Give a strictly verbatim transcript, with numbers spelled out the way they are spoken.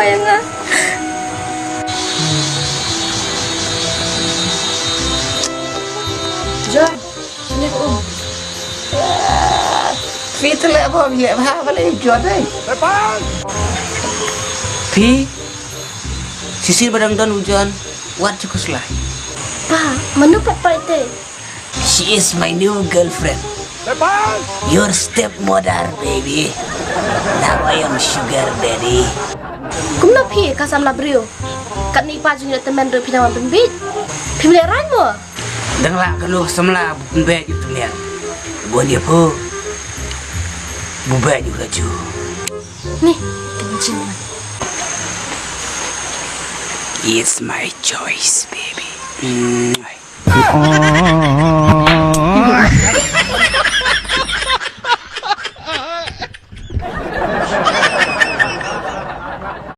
John, sini ko um. Phi te leh bha, leh bha ba leh jot dei. Phi, shisien ba dang don u John, wat ju khuslai. Pa, mano pat pait te? She is my new girlfriend. Your stepmother, baby. Now I am sugar daddy. Kumno phi ka samla briew? Katni pa jong ngi tymmen ruh phi nang wan pynbieit. Phim lehrain mo? Dang lah kano ka samla ba pynbieit ïa u tymmen. Bun ïa phi. Ba bieit ïa u la ju. Ni, tymmen jing man. It's my choice, baby. Mm.